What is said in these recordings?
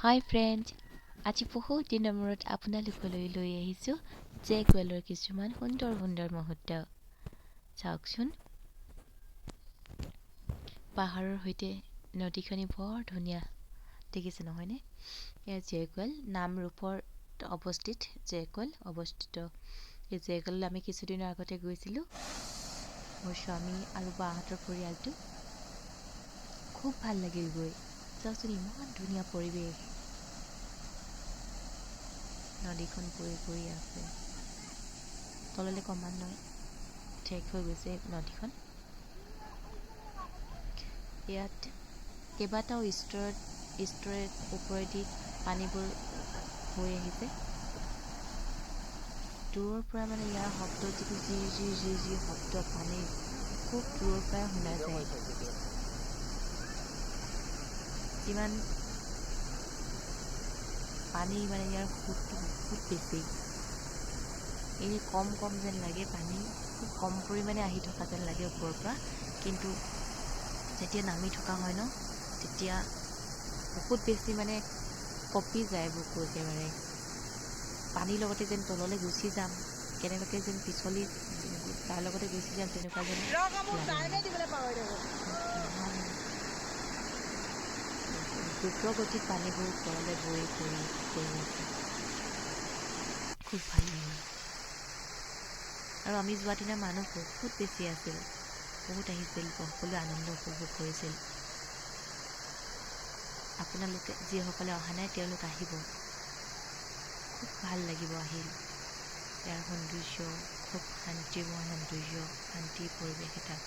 হাই friends, আজি বহুত দিনৰ মূৰত আপোনালোকলৈ লৈ আহিছোঁ জেকৱেলৰ কিছুমান সুন্দৰ সুন্দৰ মুহূৰ্ত। চাওকচোন, পাহাৰৰ সৈতে নদীখনি বৰ ধুনীয়া দেখিছে নহয়নে? এয়া জেকৱেল নামৰূপৰ অৱস্থিত, জেকৱেল অৱস্থিত। এই জেকৱেললৈ আমি কিছুদিনৰ আগতে গৈছিলোঁ, মোৰ স্বামী আৰু বাহঁতৰ পৰিয়ালটো। খুব ভাল লাগিল গৈ। চাওকচোন, ইমান ধুনীয়া পৰিৱেশ, নদীখন বৈ গৈ আছে, তললৈ ক্ৰমান্বয়ে ঠেক হৈ গৈছে নদীখন। ইয়াত কেইবাটাও স্তৰত ওপৰেদি পানীবোৰ বৈ আহিছে। দূৰৰ পৰা মানে ইয়াৰ শব্দ, যিটো জি জি জি জি শব্দ পানীৰ, খুব দূৰৰ পৰাই শুনা যায়। যিমান পানী মানে ইয়াৰ সোঁতটো বহুত বেছি, এনেই কম কম যেন লাগে, পানী খুব কম পৰিমাণে আহি থকা যেন লাগে ওপৰৰ পৰা, কিন্তু যেতিয়া নামি থকা হয় ন, তেতিয়া বহুত বেছি মানে কঁপি যায় বুকু একেবাৰে। পানীৰ লগতে যেন তললৈ গুচি যাম, কেনেবাকৈ যেন পিছলি তাৰ লগতে গুচি যাম, তেনেকুৱা যেন লাগে। ইমান দ্ৰুত গতিত পানীবোৰ ওপৰলৈ বৈ গৈ গৈ আছে, খুব ভাল লাগে। আৰু আমি যোৱা দিনা মানুহ বহুত বেছি আছিল, বহুত আহিছিল, সকলোৱে আনন্দ উপভোগ কৰিছিল। আপোনালোকে যিসকলে অহা নাই তেওঁলোক আহিব, খুব ভাল লাগিব আহিল। ইয়াৰ সৌন্দৰ্য খুব শান্তিময় সৌন্দৰ্য, শান্তিৰ পৰিৱেশ এটা।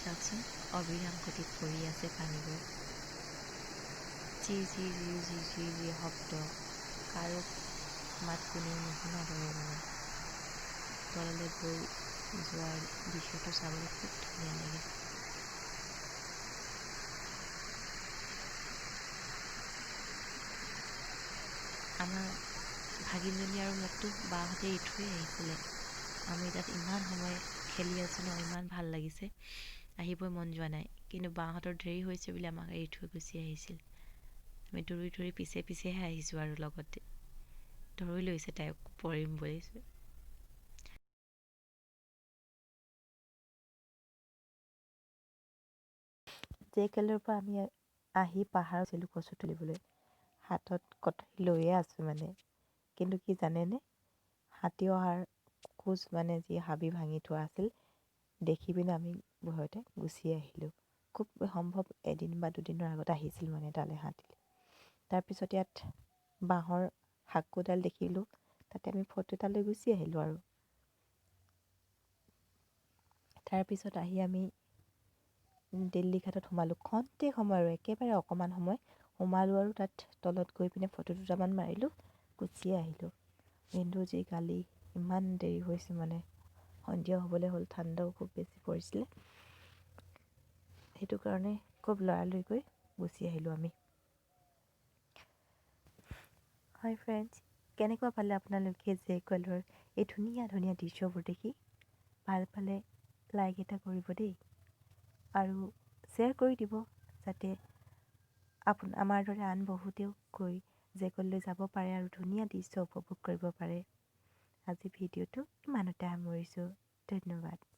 চাওকচোন, অবিৰাম গতিত পৰি আছে পানীবোৰ, G G G G G G শব্দ, কাৰো মাত কোনেও নুশুনাৰ দৰে মানে তললৈ বৈ যোৱাৰ দৃশ্যটো চাবলৈ খুব ধুনীয়া লাগে। আমাৰ ভাগিনজনী আৰু মোকতো বাহঁতে এৰি থৈ আহিছিলে। আমি তাত ইমান সময় খেলি আছোঁ ন, ইমান ভাল লাগিছে, আহিবই মন যোৱা নাই। কিন্তু বাহঁতৰ দেৰি হৈছে বুলি আমাক এৰি থৈ গুচি আহিছিল। আমি দৌৰি দৌৰি পিছে পিছেহে আহিছোঁ আৰু লগতে ধৰি লৈছে তাইক পৰিম বুলি। জেকেলৰ পৰা আমি আহি পাহাৰ আছিলোঁ কচু তুলিবলৈ, হাতত কটাৰী লৈয়ে আছোঁ মানে। কিন্তু কি জানেনে, হাতী অহাৰ খোজ মানে যি হাবি ভাঙি থোৱা আছিল দেখি পিনে আমি ভয়তে গুচি আহিলোঁ। খুব সম্ভৱ এদিন বা দুদিনৰ আগত আহিছিল মানে তালৈ হাতী। তাৰপিছত ইয়াত বাঁহৰ সাঁকোডাল দেখিলোঁ, তাতে আমি ফটো এটা লৈ গুচি আহিলোঁ আৰু। তাৰপিছত আহি আমি দিল্লী ঘাটত সোমালোঁ। খন্তেক সময় আৰু একেবাৰে অকণমান সময় সোমালোঁ আৰু তাত তলত গৈ পিনে ফটো দুটামান মাৰিলোঁ, গুচি আহিলোঁ। ভিনদেউ যি গালি, ইমান দেৰি হৈছে মানে, সন্ধিয়া হ'বলৈ হ'ল, ঠাণ্ডাও খুব বেছি পৰিছিলে, সেইটো কাৰণে খুব লৰালৰিকৈ গুচি আহিলোঁ আমি। হাই ফ্ৰেণ্ডছ, কেনেকুৱা পালে আপোনালোকে জেকৱেলৰ এই ধুনীয়া ধুনীয়া দৃশ্যবোৰ দেখি? ভাল পালে লাইক এটা কৰিব দেই, আৰু শ্বেয়াৰ কৰি দিব, যাতে আমাৰ দৰে আন বহুতেও গৈ জেকৱেললৈ যাব পাৰে আৰু ধুনীয়া দৃশ্য উপভোগ কৰিব পাৰে। আজি ভিডিঅ'টো ইমানতে সামৰিছোঁ, ধন্যবাদ।